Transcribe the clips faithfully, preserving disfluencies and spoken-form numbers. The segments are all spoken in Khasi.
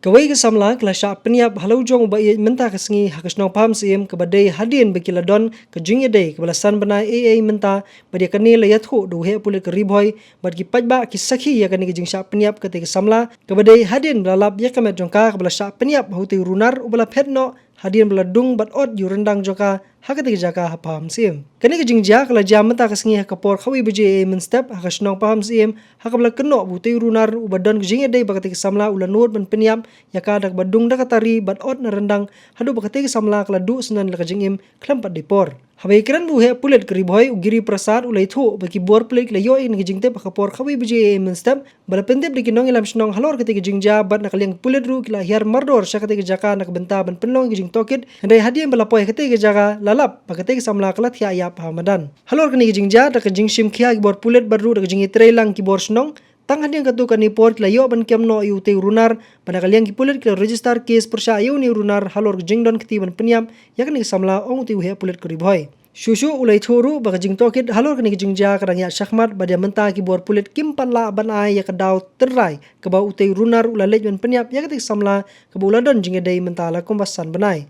Kawei ka samla ka la shah pynïap ha la u jong u ba ïeit mynta ka sngi ha ka shnong Pahamsyiem, kaba dei hadien ba ki la don ka jingïadei kaba la san bnai ei ei mynta, bad ïa kane la ïathuh da u heh pulit ka Ri Bhoi bad ki paidbah ki sakhi ïa kane ka jingshah pynïap katei ka samla, kaba dei hadien ba la lap ïa ka met jong ka kaba la shah pynïap ha utei u runar uba la phet noh hadien ba la dung bad ot ïa u ryndang jong ka ha katei ka jaka ha Pahamsyiem. Kane ka jingjia ka la jia mynta ka sngi ha ka por khatwei baje mynstep ha ka shnong Pahamsyiem, ha kaba la kynnoh ba utei u runar uba don ka jingïadei bad katei ka samla u la nud ban pynïap ïa ka da kaba dung da ka tari bad ot na ryndang, haduh ba katei ka samla ka la duh sngewbha la ka jingim khlem pat dei por. Haba ïakren bad u heh pulit ka Ri Bhoi, u Giri Prasad, u la ïathuh ba ki bor pulit ki la ïoh ïa kane ka jingtip ha ka por khatwei baje mynstep, ba la pyntip da ki nongïalam shnong halor katei ka jingjia, bad na ka liang ki pulit ruh ki la hiar mardor sha katei ka jaka na ka bynta ban pynlong ïa ka jingtohkit, hynrei hadien ba la poi ha katei ka jaka la lap ba katei ka samla ka la thiah ïap ha madan. Halor kane ka jingjia, da ka jingshim khia ki bor pulit bad ruh da ka jingïatreilang ki bor shnong, tang hadien katto katne por ki la ïoh ban kem noh ïa utei u runar, bad na ka liang ki pulit ki la register case pyrshah ïa une u runar halor ka jingdon kti ban pynïap ïa kane ka samla, ong utei u heh pulit ka Ri Bhoi. Shuh shuh u la ïathuh ruh ba ka jingtohkit halor kane ka jingjia ka dang ïaid shakhmat, bad ïa mynta ki bor pulit kim pat lah ban ai ïa ka daw tynrai kaba utei u runar u la leit ban pynïap ïa katei ka samla kaba u la don jingïadei mynta la kumba san bnai.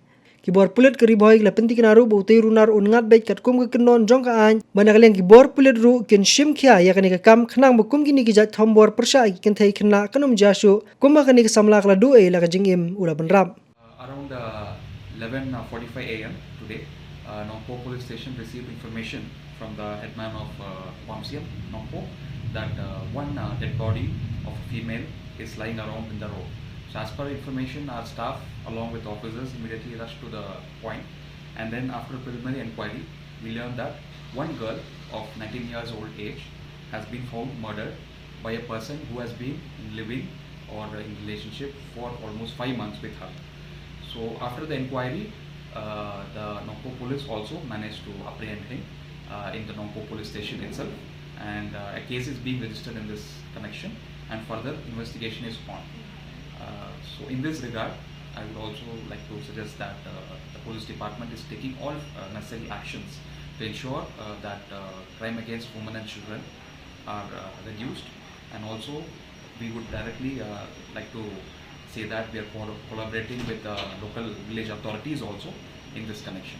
Ki bor pulit ka Ri Bhoi ki la pynthikna ruh ba utei u runar un ngat beit katkum ka kyndon jong ka aiñ, bad na ka liang ki bor pulit ruh kin shim khia ïa kane ka kam, khnang ba kum kine ki jait thombor pyrshah ïa ki kynthei khynnah kan ym jia shuh kumba kane ka samla ka la duh ei la ka jingim u la bynrap. Uh, around uh, eleven forty-five a m today, uh, Nongpoh Police Station received information from the headman of uh, Pahamsyiem, Nongpoh, that uh, one uh, dead body of a female is lying around in the road. So, as per information, our staff, along with officers, immediately rushed to the point, and then, after preliminary inquiry, we learned that one girl of nineteen years old age has been found murdered by a person who has been living or in relationship for almost five months with her. So, after the inquiry, uh, the Nongpoh police also managed to apprehend him uh, in the Nongpoh police station itself, and uh, a case is being registered in this connection, and further investigation is on. Uh, so, in this regard, I would also like to suggest that uh, the police department is taking all uh, necessary actions to ensure uh, that uh, crime against women and children are uh, reduced, and also we would directly uh, like to say that we are co- collaborating with the local village authorities also in this connection.